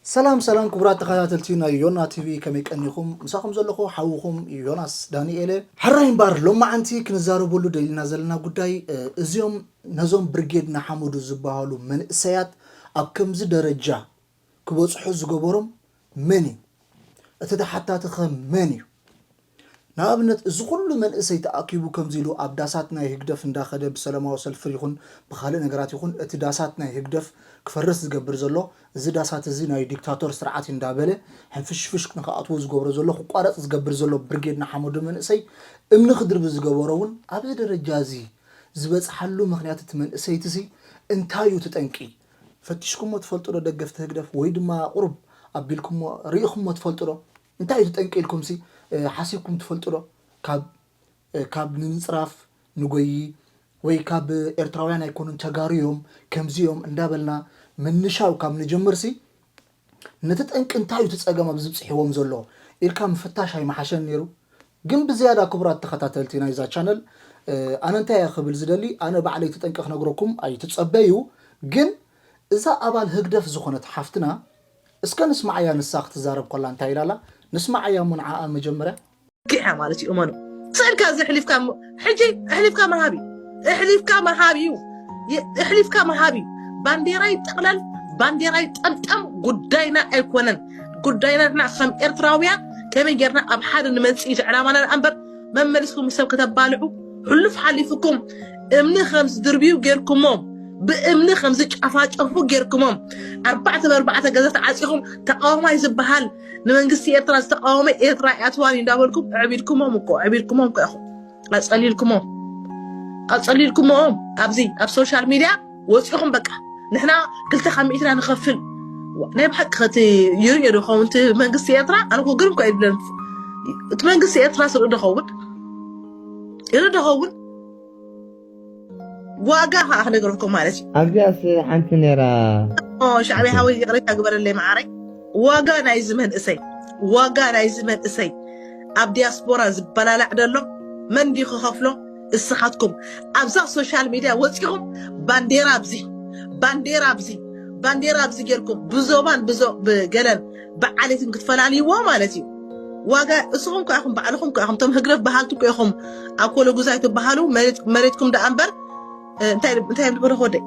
ሰላም ሰላም ክቡራት ተኸታተልቲ ናይ ዮና ቲቪ፣ ከመይ ቀኒኹም? ምሳኹም ዘለኹ ሓውኹም ዮናስ ዳንኤለ። ሕራይ እምበኣር ሎማዓንቲ ክንዛረበሉ ደሊና ዘለና ጉዳይ፣ እ፣ እዚኦም ነዞም ብርጌድ ንሓመዱ ዝበሃሉ መንእሰያት ኣብ ከምዚ ደረጃ ክበጽሑ ዝገበሮም መን እዩ? እቲ ተሓታቲ ኸ መን እዩ? ንኣብነት እዚ ኩሉ መንእሰይ ተኣኪቡ ከምዚ ኢሉ ኣብ ዳሳት ናይ ህግደፍ እንዳኸደ ብሰላማዊ ሰልፊ ይኹን ብኻልእ ነገራት ይኹን እቲ ዳሳት ናይ ህግደፍ ክፈርስ ዝገብር ዘሎ፣ እዚ ዳሳት እዚ ናይ ዲክታቶር ስርዓት እንዳበለ ሕንፍሽፍሽ ንክኣትዎ ዝገብሮ ዘሎ፣ ክቋረፅ ዝገብር ዘሎ ብርጌድ ንሓመዱ መንእሰይ እምኒ ክድርቢ ዝገበሮ እውን ኣብዚ ደረጃ እዚ ዝበፅሓሉ ምኽንያት እቲ መንእሰይትሲ እንታይ እዩ እቲ ጠንቂ? ፈቲሽኩሞ ትፈልጡ ዶ ደገፍቲ ህግደፍ? ወይ ድማ ቁሩብ ኣቢልኩሞ ርኢኹሞ ትፈልጡ ዶ? እንታይ እዩ እቲ ጠንቂ ኢልኩምሲ ሓሲብኩም ትፈልጡ ዶ? ካብ ካብ ንምፅራፍ ንጎይ ወይ ካብ ኤርትራውያን ኣይኮኑን ተጋሩ እዮም ከምዚ እዮም እንዳበልና ምንሻው ካብ ንጀምርሲ ነቲ ጠንቂ እንታይ እዩ እቲ ፀገም ኣብ ዝብፅሕዎም ዘሎ ኢልካ ምፍታሽ ኣይመሓሸን ነይሩ። ግን ብዝያዳ ክቡራት ተኸታተልቲ ናይዛ ቻነል ኣነ እንታይ እየ ክብል ዝደሊ፣ ኣነ ባዕለይ እቲ ጠንቂ ክነግረኩም ኣይትፀበዩ። ግን እዛ ኣባል ህግደፍ ዝኾነት ሓፍትና እስከ ንስማዓያ፣ ንሳ ክትዛረብ ኮላ እንታይ ኢላላ ንስማዓያ እሞ ንዓኣ መጀመርያ። ኪዓ ማለት እዩ። እመኑ ስእልካ እዚ ሕሊፍካ እሞ ሕጂ ሕሊፍካ ምሃብ እዩ። ሕሊፍካ ምሃብ እዩ። የ- ሕሊፍካ ምሃብ እዩ። ባንዴራ ይጠቕለል፣ ባንዴራ ይጠምጠም፣ ጉዳይና ኣይኮነን። ጉዳይና ንሕና ከም ኤርትራውያን ከመይ ጌርና ኣብ ሓደ ንመጽእ እዩ ዕላማና። ደኣ እምበር መመሊስኩም ሰብ ከተባልዑ፣ ሕሉፍ ሓሊፉኩም እምኒ ከም ዝድርብዩ ጌርኩሞም፣ ብእምኒ ከም ዝጨፋጨፉ ጌርኩሞም፣ ኣርባዕተ ብኣርባዕተ ገዛ ተዓፂኹም ተቃዋማይ ዝበሃል ንመንግስቲ ኤርትራ ዝተቃወመ ኤርትራ ኣትዋን እንዳበልኩም ኣዕቢድኩሞም እኮ ኣዕቢድኩሞም እኮ ኢኹም ኣፀሊልኩሞም ኣፀሊልኩሞም ኣብዚ ኣብ ሶሻል ሚድያ ወፂኹም በቃ ንሕና ክልተ ካብ ሚእትና ንኸፍል። ናይ ብሓቂ ከቲ ይርእዮ ዶ ኸውን እቲ መንግስቲ ኤርትራ ኣነ እኮ ግርም እኮ ይብለን። እቲ መንግስቲ ኤርትራ ስርኢ ዶ ኸውን ይርኢ ዶ ኸውን ዋጋ ከዓ ክነግረኩም ማለት እዩ። ኣብዚኣስ ሓንቲ ነይራ። ሻዕብያ ሓወይ ይቕሬታ ግበረለይ መዓረይ። ዋጋ ናይዚ መንእሰይ ዋጋ ናይዚ መንእሰይ ኣብ ዲያስፖራ ዝበላላዕ ደሎ መን ድዩ ክኸፍሎ? እስኻትኩም ኣብዛ ሶሻል ሚድያ ወፂኹም ባንዴራ ኣብዚ ባንዴራ ኣብዚ ባንዴራ ኣብዚ ጌርኩም ብዞባን ብገለን ብዓሌትን ክትፈላልይዎ ማለት እዩ። ዋጋ እስኹም ከ ኢኹም ባዕልኹም ከ ኢኹም እቶም ህግደፍ በሃልቲ እኮ ኢኹም። ኣኮሎ ጉዛይ ትበሃሉ መሬትኩም ደኣ እምበር እንታይ እንታይ እዮም ዝበለ ወደይ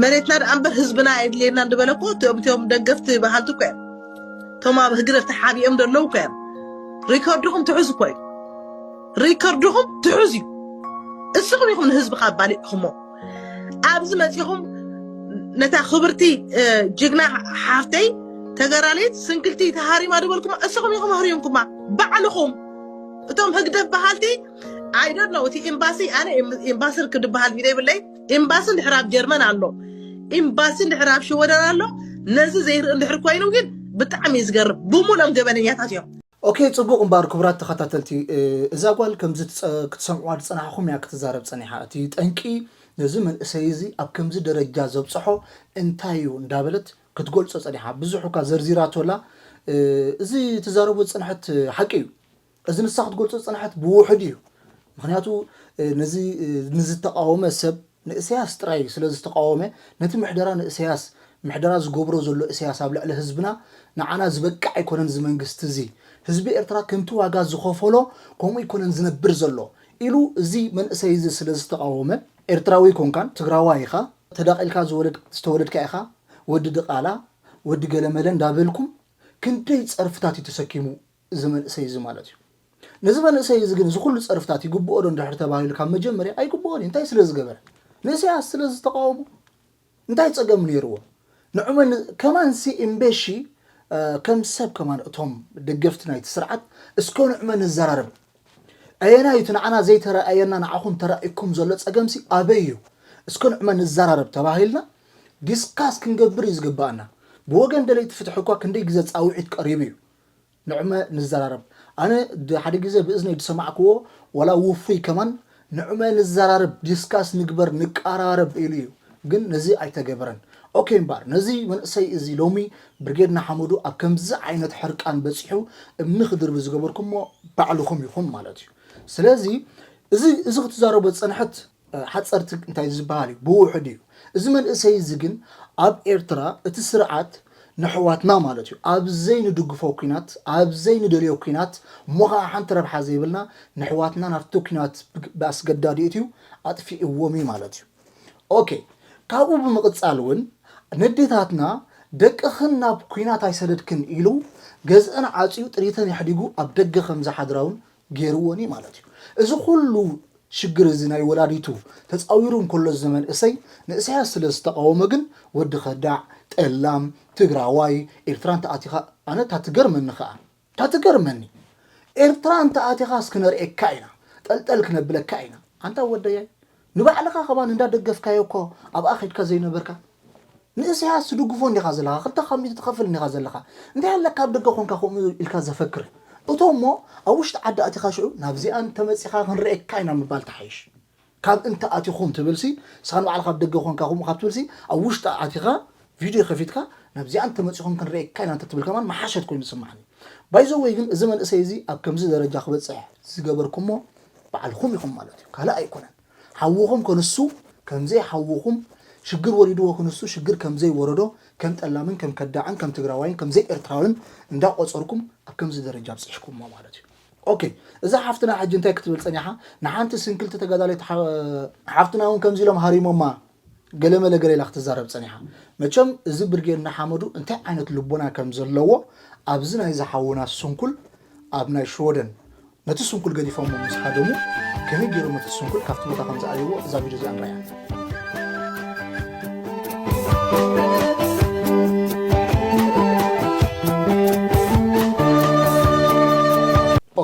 መሬትና ደኣ እምበር ህዝብና የድልየና ዝበለ እኮ እቶም እቶም ደገፍቲ በሃልቲ እኮ እዮም። እቶም ኣብ ህግደፍ ተሓቢኦም ዘለዉ እኮ እዮም። ሪከርድኹም ትሑዝ እኮ እዩ። ሪከርድኹም ትሑዝ እዩ። እስኹም ኢኹም ንህዝቢ ካብ ባሊዕኹሞ ኣብዚ መፂኹም ነታ ክብርቲ ጅግና ሓፍተይ ተጋዳሊት ስንክልቲ ተሃሪማ ዝበልኩማ እስኹም ኢኹም ኣህሪምኩማ ባዕልኹም። እቶም ህግደፍ በሃልቲ I don't know እቲ ኤምባሲ ኣነ ኤምባሲ ርክብ ዝበሃል ቪድዮ የብለይ። ኤምባሲ እንድሕር ኣብ ጀርመን ኣሎ፣ ኤምባሲ እንድሕር ኣብ ሽወደን ኣሎ። ነዚ ዘይርኢ እንድሕር ኮይኑ ግን ብጣዕሚ እዩ ዝገርም። ብሙሉኦም ገበነኛታት እዮም። ኦኬ፣ ጽቡቕ እምበኣር ክቡራት ተኸታተልቲ፣ እዛ ጓል ከምዚ ክትሰምዕዋ ዝጸናሕኹም እያ ክትዛረብ ጸኒሓ። እቲ ጠንቂ ነዚ መንእሰይ እዚ ኣብ ከምዚ ደረጃ ዘብጽሖ እንታይ እዩ እንዳበለት ክትገልጾ ጸኒሓ። ብዙሕ እኳ ዘርዚራቶ ኣላ፣ እዚ ትዛረቦ ዝጸንሐት ሓቂ እዩ። እዚ ንሳ ክትገልጾ ዝጸንሐት ብውሑድ እዩ። ምኽንያቱ ነዚ ንዝተቓወመ ሰብ ንእሰያስ ጥራይ ስለ ዝተቓወመ፣ ነቲ ምሕደራ ንእሰያስ፣ ምሕደራ ዝገብሮ ዘሎ እሰያስ ኣብ ልዕሊ ህዝብና፣ ንዓና ዝበቅዕ ኣይኮነን እዚ መንግስቲ እዚ። ህዝቢ ኤርትራ ከምቲ ዋጋ ዝኸፈሎ ከምኡ ኣይኮነን ዝነብር ዘሎ ኢሉ እዚ መንእሰይ እዚ ስለ ዝተቓወመ፣ ኤርትራዊ ኮንካን ትግራዋይ ኢኻ፣ ተዳቒልካ ዝተወለድካ ኢኻ፣ ወዲ ድቓላ፣ ወዲ ገለመለ እንዳበልኩም ክንደይ ጸርፍታት እዩ ተሰኪሙ። እዚ መንእሰይ እዚ ማለት እዩ። ነዚ መንእሰይ እዚ ግን እዚ ኩሉ ጸርፍታት ይግብኦ ዶ እንድሕር ተባሂሉ ካብ መጀመርያ ኣይግብኦን እዩ። እንታይ ስለ ዝገበረ? ንእሰያስ ስለ ዝተቃወሞ? እንታይ ጸገም ነይርዎ? ንዑመ ከማንሲ እምቤሺ ከም ሰብ ከማን እቶም ደገፍቲ ናይቲ ስርዓት እስከ ንዑመ ንዘራረብ። ኣየናይ እቲ ንዓና ዘይተረኣየና ንዓኹም ተራኢኩም ዘሎ ጸገምሲ ኣበይ እዩ? እስከ ንዑመ ንዘራረብ ተባሂልና ዲስካስ ክንገብር እዩ ዝግባኣና። ብወገን ደለይቲ ፍትሒ እኳ ክንደይ ግዜ ጻውዒት ቀሪቡ እዩ። ንዕመ ንዘራረብ። ኣነ ሓደ ግዜ ብእዝነይ ዝሰማዕክዎ ዋላ ውፉይ ከማን ንዕመ ንዘራረብ፣ ዲስካስ ንግበር፣ ንቃራረብ ኢሉ እዩ። ግን ነዚ ኣይተገበረን። ኦኬ እምበኣር ነዚ መንእሰይ እዚ ሎሚ ብርጌድ ንሓመዱ ኣብ ከምዚ ዓይነት ሕርቃን በጺሑ እምኒ ክድርቢ ዝገበርኩሞ ባዕልኹም ኢኹም ማለት እዩ። ስለዚ እዚ እዚ ክትዛረቦ ዝጸንሐት ሓፀርቲ እንታይ ዝበሃል እዩ ብውሑድ እዩ። እዚ መንእሰይ እዚ ግን ኣብ ኤርትራ እቲ ስርዓት ንሕዋትና ማለት እዩ። ኣብ ዘይንድግፎ ኲናት፣ ኣብ ዘይንደልዮ ኲናት፣ እሞ ኸዓ ሓንቲ ረብሓ ዘይብልና፣ ንሕዋትና ናብቲ ኲናት ብ-፣ ብኣስገዳዲ እትዩ ኣጥፊእዎም እዩ ማለት እዩ። ኦኬ፣ ካብኡ ብምቕጻል እውን ነዴታትና ደቅኽን ናብ ኲናት ኣይሰደድክን ኢሉ ገዝአን ዓጽዩ ጥሪተን የሕዲጉ ኣብ ደገ ከም ዝሓድራ እውን ገይርዎን እዩ ማለት እዩ። እዚ ኩሉ ሽግር እዚ ናይ ወላዲቱ ተጻዊሩ እንከሎ እዚ መንእሰይ ንእሳያስ ስለ ዝተቃወመ ግን ወዲ ከዳዕ፣ ጠላም፣ ትግራዋይ፣ ኤርትራ እንተኣቲኻ ኣነ እታ ትገርመኒ ከኣ፣ እታ ትገርመኒ ኤርትራ እንተኣቲኻ እስክነርእየካ ኢና፣ ጠልጠል ክነብለካ ኢና። ኣንታ ወደያይ ንባዕልኻ ከማን እንዳደገፍካዮ እኮ ኣብኣ ከድካ ዘይነበርካ ንእሳያስ ትድግፎ እንዲኻ ዘለኻ፣ ክልተ ካብ ሚእቲ ትኸፍል እንዲኻ ዘለኻ። እንታይ ኣለካ ኣብ ደገ ኮንካ ከምኡ ኢልካ ዘፈክር? እቶ እሞ ኣብ ውሽጢ ዓዲ ኣቲኻ ሽዑ ናብዚኣ እንተመጺኻ ክንርእየካ ኢና ምባል ተሓይሽ። ካብ እንተ ኣቲኹም ትብልሲ፣ ንስኻ ንባዕልኻ ኣብ ደገ ኮንካ ከምኡ ካብ ትብልሲ፣ ኣብ ውሽጢ ኣቲኻ ቪድዮ ከፊትካ ናብዚኣ እንተመጺኹም ክንርእየካ ኢና እንተትብል ከማን መሓሸት ኮይኑ ዝስማዓኒ። ባይዘወይ ግን እዚ መንእሰይ እዚ ኣብ ከምዚ ደረጃ ክበጽሕ ዝገበርኩሞ ባዕልኹም ኢኹም ማለት እዩ። ካልእ ኣይኮነን። ሓውኹም ክንሱ ከምዘይ ሓውኹም ሽግር ወሪድዎ ክንሱ ሽግር ከምዘይ ወረዶ ከም ጠላምን ከም ከዳዕን ከም ትግራዋይን ከምዘይ ኤርትራዊን እንዳቆጸርኩም ኣብ ከምዚ ደረጃ ኣብጽሕኩሞ ማለት እዩ። ኦኬ፣ እዛ ሓፍትና ሕጂ እንታይ ክትብል ጸኒሓ? ንሓንቲ ስንክልቲ ተጋዳሊት ሓ-፣ ሓፍትና እውን ከምዚ ኢሎም ሃሪሞማ ገለመለ ገለ ኢላ ክትዛረብ ጸኒሓ። መቸም እዚ ብርጌድ ንሓመዱ እንታይ ዓይነት ልቦና ከም ዘለዎ ኣብዚ ናይ ዝሓውና ስንኩል ኣብ ናይ ሽወደን ነቲ ስንኩል ገዲፎሞ ምስ ሃደሙ ከመይ ገይሮም ነቲ ስንኩል ካብቲ ቦታ ከም ዝኣልይዎ እዛ ቪድዮ እዚኣ ንረኣያ።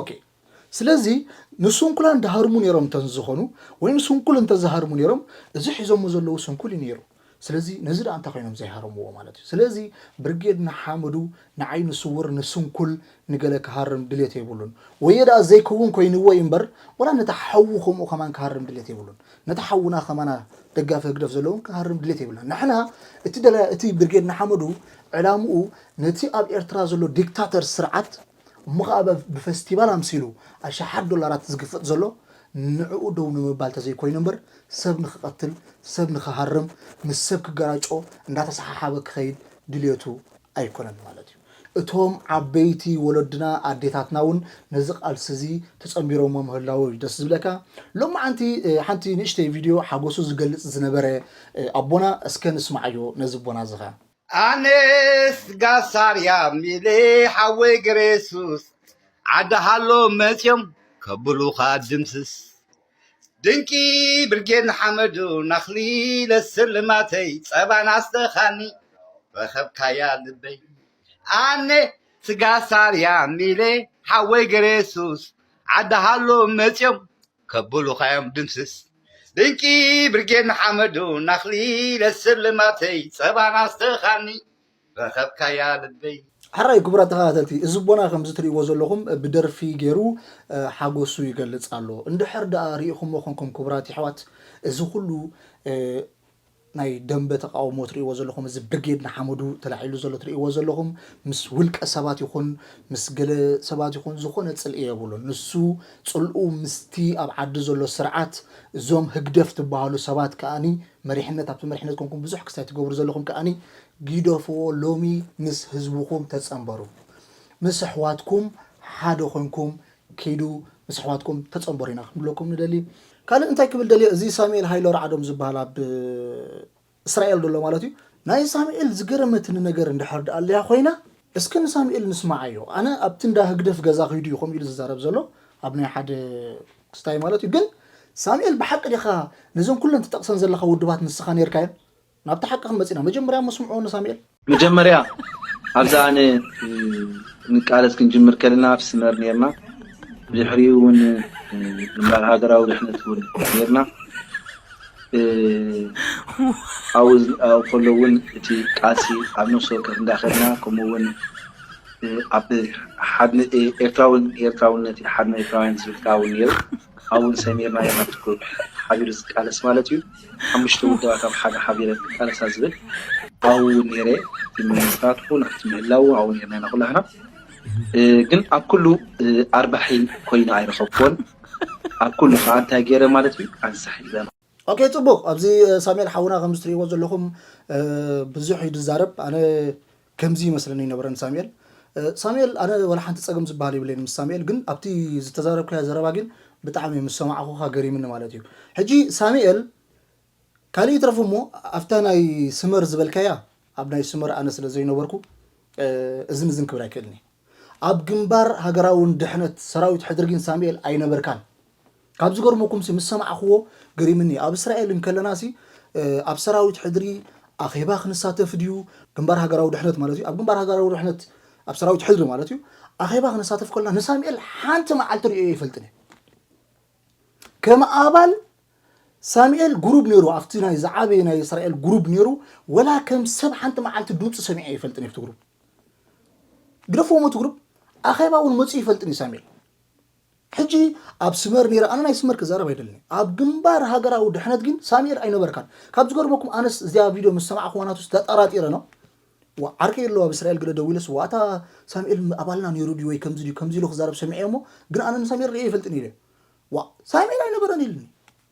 ኦኬ፣ ስለዚ ንስንኩላን ድሃርሙ ነይሮም እንተዝኾኑ ወይ ንስንኩል እንተዝሃርሙ ነይሮም እዚ ሒዞሞ ዘለዉ ስንኩል እዩ ነይሩ። ስለዚ ነዚ ደኣ እንታይ ኮይኖም ዘይሃረምዎ ማለት እዩ። ስለዚ ብርጌድ ንሓመዱ ንዓይኒ ስውር ንስንኩል ንገለ ክሃርም ድሌት የብሉን። ወየ ደኣ ዘይከውን ኮይንዎ እዩ እምበር ወላ ነቲ ሓዉ ከምኡ ከማን ክሃርም ድሌት የብሉን። ነቲ ሓውና ከማና ደጋፊ ህግደፍ ዘለውን ክሃርም ድሌት የብልና። ንሕና እቲ ደላ-፣ እቲ ብርጌድ ንሓመዱ ዕላምኡ ነቲ ኣብ ኤርትራ ዘሎ ዲክታተር ስርዓት እሞ ኸዓ ብ-፣ ብፈስቲቫል ኣምሲሉ ኣሽሓት ዶላራት ዝግፍጥ ዘሎ ንዕኡ ደው ንምባል ተዘይኮይኑ እምበር ሰብ ንኽቐትል፣ ሰብ ንኽሃርም፣ ምስ ሰብ ክገራጮ እንዳተሰሓሓበ ክኸይድ ድልየቱ ኣይኮነን ማለት እዩ። እቶም ዓበይቲ ወለድና ኣዴታትና እውን ነዚ ቃልሲ እዚ ተጸንቢሮሞ ምህላዉ እዩ ደስ ዝብለካ። ሎማዓንቲ፣ እ፣ ሓንቲ ንእሽተይ ቪድዮ ሓጎሱ ዝገልጽ ዝነበረ፣ እ፣ ኣቦና እስከ ንስማዓዮ ነዚ ኣቦና እዚ ኸ። ኣነስ ጋሳርያ ሚለ ሓወይ ገረሱስ ዓዲ ሃሎ መጽዮም ከብሉኻ ድምስስ ድንቂ ብርጌድ ንሓመዱ ናኽሊለ ስልማተይ ጸባን ኣስተኻኒ ረኸብካያ ልበይ ኣነ ስጋ ሳርያ ሚለ ሓወይ ገረሱስ ዓዲ ሃሎ መጽዮም ከብሉኻዮም ድምስስ ድንቂ ብርጌድ ንሓመዱ ናኽሊለ ስልማተይ ጸባን ኣስተኻኒ ረኸብካያ ልበይ። ሕራይ ክቡራት ተኸታተልቲ፣ እዚ ኣቦና ከምዚ ትርእይዎ ዘለኹም ብደርፊ ገይሩ፣ እ፣ ሓጎሱ ይገልጽ ኣሎ። እንድሕር ደኣ ርኢኹሞ ኮንኩም ክቡራት የሕዋት፣ እዚ ኩሉ፣ እ፣ ናይ ደንበ ተቃውሞ ትርእይዎ ዘለኹም፣ እዚ ብርጌድ ንሓመዱ ተላዒሉ ዘሎ ትርእይዎ ዘለኹም፣ ምስ ውልቀ ሰባት ይኹን ምስ ገለ ሰባት ይኹን ዝኾነ ጽልኢ የብሉን። ንሱ ጽልኡ ምስቲ ኣብ ዓዲ ዘሎ ስርዓት፣ እዞም ህግደፍ ትበሃሉ ሰባት ከኣኒ መሪሕነት፣ ኣብቲ መሪሕነት ኮንኩም ብዙሕ ክስታይ ትገብሩ ዘለኹም ከኣኒ ግደፍዎ። ሎሚ ምስ ህዝብኹም ተጸንበሩ። ምስ ኣሕዋትኩም ሓደ ኮንኩም ኪዱ ምስ ኣሕዋትኩም ተጸንበሩ ኢና ክንብለኩም ንደሊ። ካልእ እንታይ ክብል ደልየ፣ እዚ ሳሙኤል ሃይለ ራዕዶም ዝበሃል ኣብ እስራኤል ዘሎ ማለት እዩ። ናይ ሳሙኤል ዝገረመትኒ ነገር እንድሕር ደኣ ኣለያ ኮይና፣ እስከ ንሳሙኤል ንስማዓዮ። ኣነ ኣብቲ እንዳ ህግደፍ ገዛ ከይዱ እዩ ከምኡ ኢሉ ዝዛረብ ዘሎ፣ ኣብ ናይ ሓደ ክስታይ ማለት እዩ። ግን ሳሙኤል ብሓቂ ዲኻ ነዘን ኩለን ትጠቕሰን ዘለኻ ውድባት ንስኻ ነይርካየን? ናብቲ ሓቂ ክንመጽእ ኢና። መጀመርያ እሞ ስምዕዎ ንሳሙኤል። መጀመርያ ኣብዛ ኣነ፣ እ፣ ክንቃለስ ክንጅምር ከለና ኣብ ስመር ነይርና። ብድሕሪኡ እውን፣ እ፣ ግንባር ሃገራዊ ድሕነት እውን ነይርና። እ፣ ኣብኡ ዝ-፣ ኣብኡ ከሎ እውን እቲ ቃልሲ ኣብ ነፍሲ ወከፍ እንዳኸድና፣ ከምኡ እውን፣ እ፣ ኣብ ሓድነ-፣ እ፣ ኤርትራውን ኤርትራውነት ሓድነ ኤርትራውያን ዝብል ከኣ እውን ነይሩ። ኣብኡ እውን ሰሚርና ኢና፣ ኣብቲ ግሩፕ ሓቢሩ ዝቃለስ ማለት እዩ። ሓሙሽተ ውድባት ኣብ ሓደ ሓቢረን ክቃለሳ ዝብል ኣብኡ እውን ነይረ። እቲ ምምስራቱ ናብቲ ምህላዉ ኣብኡ ነይርና ኢና ኩላህና። እ፣ ግን ኣብ ኩሉ፣ እ፣ ኣርባሒ ኮይኑ ኣይረኸብኩዎን። ኣብ ኩሉ ከኣ እንታይ ገይረ ማለት እዩ? ኣንሳሕ ኢለ። ኦኬ፣ ጽቡቕ። ኣብዚ፣ እ፣ ሳሙኤል ሓውና ከም እትርእይዎ ዘለኹም፣ እ፣ ብዙሕ እዩ ዝዛረብ። ኣነ ከምዚ ይመስለኒ ይነበረ ንሳሙኤል። ሳሙኤል፣ ኣነ ወላ ሓንቲ ፀገም ዝበሃል ይብለይን ምስ ሳሙኤል፣ ግን ኣብቲ ዝተዛረብካዮ ዘረባ ግን ብጣዕሚ ምስ ሰማዕኹኻ ገሪምኒ ማለት እዩ። ሕጂ ሳሙኤል፣ ካልእ ይትረፍ እሞ ኣብታ ናይ ስመር ዝበልካያ፣ ኣብ ናይ ስመር ኣነ ስለ ዘይነበርኩ እዝን እዝን ክብል ኣይክእልን እየ። ኣብ ግንባር ሃገራውን ድሕነት ሰራዊት ሕድሪ ግን ሳሙኤል ኣይነበርካን። ካብ ዝገርመኩም ሲ ምስ ሰማዕኽዎ ገሪምኒ። ኣብ እስራኤል እንከለና ሲ ኣብ ሰራዊት ሕድሪ ኣኼባ ክንሳተፍ ድዩ፣ ግንባር ሃገራዊ ድሕነት ማለት እዩ፣ ኣብ ግንባር ሃገራዊ ድሕነት ኣብ ሰራዊት ሕድሪ ማለት እዩ ኣኼባ ክንሳተፍ ከለና ንሳሙኤል ሓንቲ መዓልቲ ርእዮ ይፈልጥን እየ። ከም ኣባል ሳሙኤል ግሩብ ነይሩ፣ ኣብቲ ናይ ዝዓበየ ናይ እስራኤል ግሩብ ነይሩ። ወላ ከም ሰብ ሓንቲ መዓልቲ ድምፁ ሰሚዐ ይፈልጥን ኣብቲ ግሩብ። ግደፍዎም እቲ ግሩብ ኣኼባ እውን መፁ ይፈልጥን እዩ ሳሙኤል። ሕጂ ኣብ ስመር ነይረ፣ ኣነ ናይ ስመር ክዛረብ ኣይደልን። ኣብ ግንባር ሃገራዊ ድሕነት ግን ሳሙኤል ኣይነበርካን። ካብ ዝገርመኩም ኣነስ እዚኣ ቪድዮ ምስ ሰማዕኩዋ ናቱስ ተጠራጢረ ነው። ዋ ዓርከይ ኣለዎ ኣብ እስራኤል ገለ ደዊለስ ዋታ ሳሙኤል ኣባልና ነይሩ ድዩ ወይ ከምዚ ድዩ ከምዚ ኢሉ ክዛረብ ሰሚዐ እሞ ግን ኣነ ንሳሙኤል ርእየ ይፈልጥን ኢለ። ዋ ሳሙኤል ኣይነበረን ኢልኒ።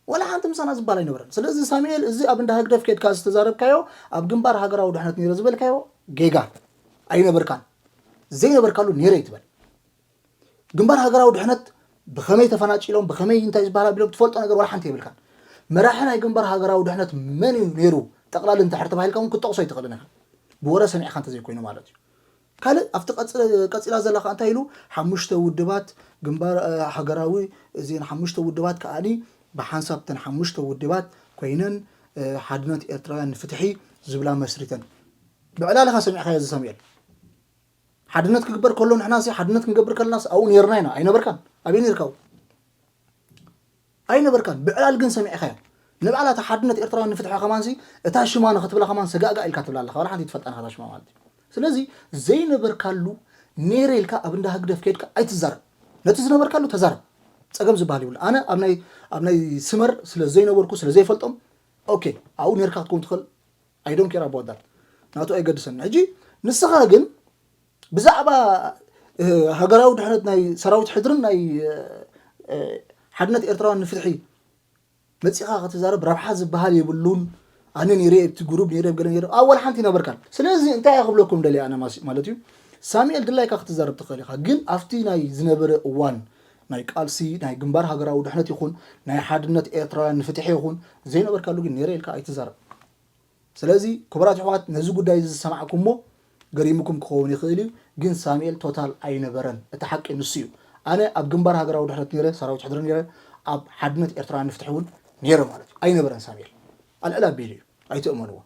ወላ ሓንቲ ምሳና ዝበሃል ኣይነበረን። ስለዚ ሳሙኤል እዚ ኣብ እንዳ ህግደፍ ከድካ ዝተዛረብካዮ ኣብ ግንባር ሃገራዊ ድሕነት ነይረ ዝበልካዮ ጌጋ ኣይነበርካን። ዘይነበርካሉ ነይረ ይትበል። ግንባር ሃገራዊ ድሕነት ብኸመይ ተፈናጭሎም ብኸመይ እንታይ ዝበሃል ኣቢሎም ትፈልጦ ነገር ዋላ ሓንቲ የብልካን። መራሒ ናይ ግንባር ሃገራዊ ድሕነት መን እዩ ነይሩ ጠቕላሊ እንተሕር ተባሂልካ እውን ክትጠቕሶ ኣይትኽእልን ኢኻ። ብወረ ሰሚዕካ እንተዘይኮይኑ ማለት እዩ። ካልእ ኣብቲ ቀጽለ- ቀጺላ ዘላ ከዓ እንታይ ኢሉ ሓሙሽተ ውድባት ግንባር እ፣ ሃገራዊ እዚን ሓሙሽተ ውድባት ከዓኒ ብሓንሳብ ተን ሓሙሽተ ውድባት ኮይነን እ፣ ሓድነት ኤርትራውያን ንፍትሒ ዝብላ መስሪተን ብዕላልኻ ሰሚዕካዮ እዚ ሳሙኤል ሓድነት ክግበር ከሎ ንሕና ሲ ሓድነት ክንገብር ከለና ኣብኡ ነርና ኢና ኣይነበርካን ኣበይ ነርካ ኣብኡ ኣይነበርካን ብዕላል ግን ሰሚዕካዮ ንባዕላ እታ ሓድነት ኤርትራውያን ንፍትሒ ከማንሲ እታ ሽማ ንክትብላ ከማን ሰጋእጋ ኢልካ ትብላ ኣለካ ዋላ ሓንቲ ትፈልጣ ነካ ሽማ ማለት እዩ ስለዚ ዘይነበርካሉ ነረ ኢልካ ኣብ እንዳ ህግደፍ ከድካ ኣይትዛረብ ነቲ ዝነበርካሉ ተዛረብ ፀገም ዝበሃል ይብሉ ኣነ ኣብ ናይ ስመር ስለ ዘይነበርኩ ስለ ዘይፈልጦም ኦኬ ኣብኡ ነርካ ክትከውን ትኽእል I don't care about that ናቱ ኣይገድሰን ሕጂ ንስኻ ግን ብዛዕባ ሃገራዊ ድሕነት ናይ ሰራዊት ሕድርን ናይ ሓድነት ኤርትራውያን ንፍትሒ መፂኻ ክትዛረብ ረብሓ ዝበሃል የብሉን ኣነ ነይረ ኣብቲ ግሩብ ነይረ ገለ ነይረ ኣብ ወላ ሓንቲ ይነበርካን ስለዚ እንታይ እየ ክብለኩም ደልየ ኣነ ማለት እዩ ሳሙኤል ድላይካ ክትዛረብ ትኽእል ኢኻ ግን ኣብቲ ናይ ዝነበረ እዋን ናይ ቃልሲ ናይ ግንባር ሃገራዊ ድሕነት ይኹን ናይ ሓድነት ኤርትራውያን ንፍትሒ ይኹን ዘይነበርካሉ ግን ነይረ ኢልካ ኣይትዛረብ ስለዚ ክቡራት ኣሕዋት ነዚ ጉዳይ እዚ ዝሰማዕኩሞ ገሪሙኩም ክኸውን ይኽእል እዩ ግን ሳሙኤል ቶታል ኣይነበረን እቲ ሓቂ ንሱ እዩ ኣነ ኣብ ግንባር ሃገራዊ ድሕነት ነይረ ሰራዊት ሕድሪ ነይረ ኣብ ሓድነት ኤርትራ ንፍትሒ እውን ነይረ ማለት እዩ ኣይነበረን ሳሙኤል ኣልዕል ኣቢሉ እዩ ኣይትእመንዎ